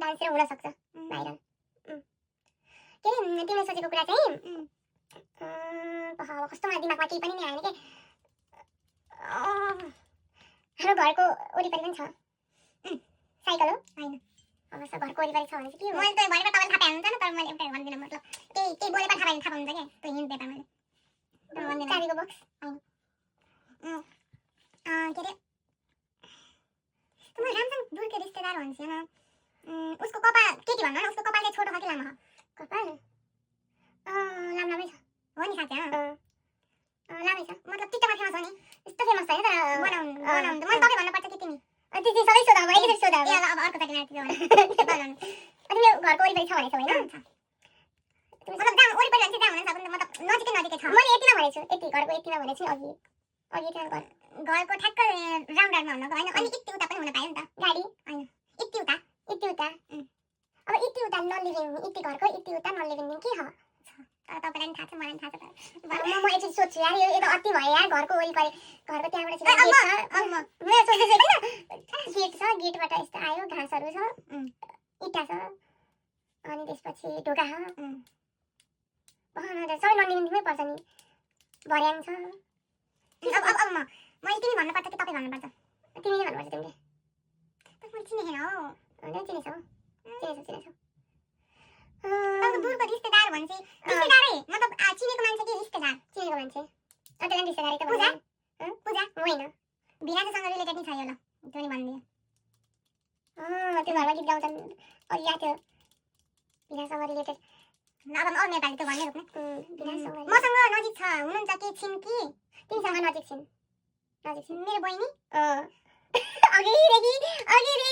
Dancer हुन सक्छ viral. के अरे तिमीले सोचेको कुरा चाहिँ कस्तो मलाई दिमागमा केही पनि नि आएन के। हाम्रो घरको वरिपरि पनि छ साइकल हो हैन। अवश्य घरको वरिपरि छ भने चाहिँ के हो? मैले त भनेको तपाईले थाहा पाउनुहुन्छ नि, तर मैले एउटा भन्दिन। मतलब केही बोलेको थाहा पाउनुहुन्छ के त्यो हिन्ट दिएँ मैले। तर भन्दिन। चाबीको बक्स हैन। के अरे तुम्हारे रामसँग दूर के रिश्तेदार भन्छ न। उसको कपाल के भन्नु न, उसको कपाल चाहिँ छोटो छ कि लामो छ? कपाल लामै छ। हो नि साथी? लामै छ। मतलब टिकटकमा फेमस हो नि। यस्तो फेमस छैन तर बनाउनु मैले तपाईँ भन्नुपर्छ कि तिमी? तिमी सबै सोधा, म एकैचोटि सोधा। ए अब अर्को चोटि माथि बनाउनु। तिमीले घरको वरिपरि छ भनेछौ हैन? छ। मतलब जहाँ वरिपरि भन्छ त्यहाँ हुन सक्दैन, मतलब नजिकै छ। मैले यति नभनेछु, यति घरको यति नभनेछु अघि त्यहाँ घरको ठ्याक्क राउन्डरमा हुनको हैन। अनि यति उता पनि हुन पायो नि त गाडी हैन। यति उता अब यति उता नलिभिङ, यति घरको यति उता नलिभिङ के हो? तर तपाईलाई नि थाहा छ, मलाई नि थाहा छ। म एकचोटि सोध्छु यार, यो त अति भयो यार। घरको वरिपरि घरको त्यहाँबाट चाहिँ गेट छ। म सोच्दैछु किन गेट छ, गेटबाट यस्तो आयो, घाँसहरू छ, इटा छ, अनि त्यसपछि ढोका छ। सबै नलिभिङमै पर्छ नि। भर्याङ छ। अब म तिमी भन्नुपर्छ कि तपाईँ भन्नुपर्छ? तिमीले भन्नुपर्छ। तिमीले त म चिनेन हौ। हैन चिनेछौ अब दूरको रिश्तेदार भन्छ। रिश्तेदारै मतलब चिनेको मान्छे कि रिश्तेदार? चिनेको मान्छे। अन्तलाई रिश्तेदारै त भन्छ। पूजा होइन। भिनासँग रिलेटेड नि छ यो। ल त्यो नि भन्दिए। त्यो घरमा गीत गाउँछन् अघि या त्यो भिनासँग रिलेटेड। अब अरू नेपाली त भन्ने रुक्ने। मसँग नजिक छ हुनुहुन्छ कि छिन् कि? तिमीसँग नजिक छिन्। मेरो बहिनी? अघिदेखि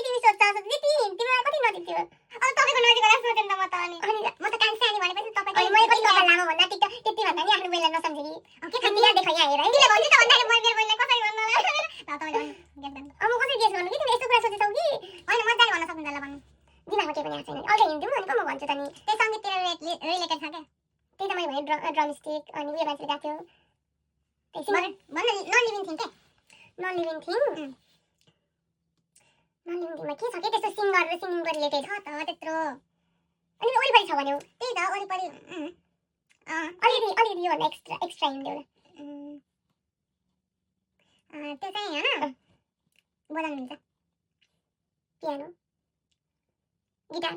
तिमी सोध्छौ तिमीलाई कति नजिक थियो? अब तपाईको नजिक होला सोचेन त म त। अनि म त कान सानी भनेपछि तपाईको मैले कति कपाल लामो भन्दा टिकटक त्यति भन्दा नि आफ्नो बहिनीलाई नसम्झे कि? के खातिर देखो यहाँ हेर है। तिमीले भन्नु त भन्दाखेरि म मेरो बहिनीलाई कसरी भन्नु होला? ल तपाईले गेस गर्नु। अब म कसरी गेस गर्नु कि? तिमीले यस्तो कुरा सोचेछौ कि? हैन मजाले भन्न सक्नुहुन्छ। ल भन्नु। दिमागमा के पनि आएको छैन। अझै हिन्दी भनेको म भन्छु त नि। त्यही संगीततिर रिलेटेड छ के? त्यही त मैले भने ड्रमस्टिक अनि उयो मान्छेले गाथ्यो। त्यही भन्नु नन लिभिङ थिङ के? Non living thing? नलिभिङमा के छ के त्यस्तो सिङ्गर र सिङ्गिङको रिलेटेड छ त त्यत्रो? अनि वरिपरि छ भन्यो। त्यही त वरिपरि अलिकति यो एक्स्ट्रा हिन्ट देऊ न। त्यो चाहिँ हैन बजाउनु मिल्छ। Piano, guitar.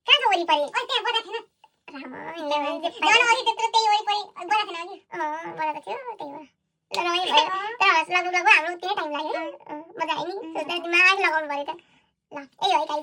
कहाँ छ वरिपरि? त्यहाँ बजा थिएन। अघि त्यत्रो त्यही वरिपरि बजा थिएन अघि? बजा त थियो त्यही भएर। ल रमाइलो भयो। तर लगभग हाम्रो त्यही टाइम लाग्यो। मजा आयो नि। सोच्दा दिमाग लगाउनु पर्यो त। ल यही हो है गाइस।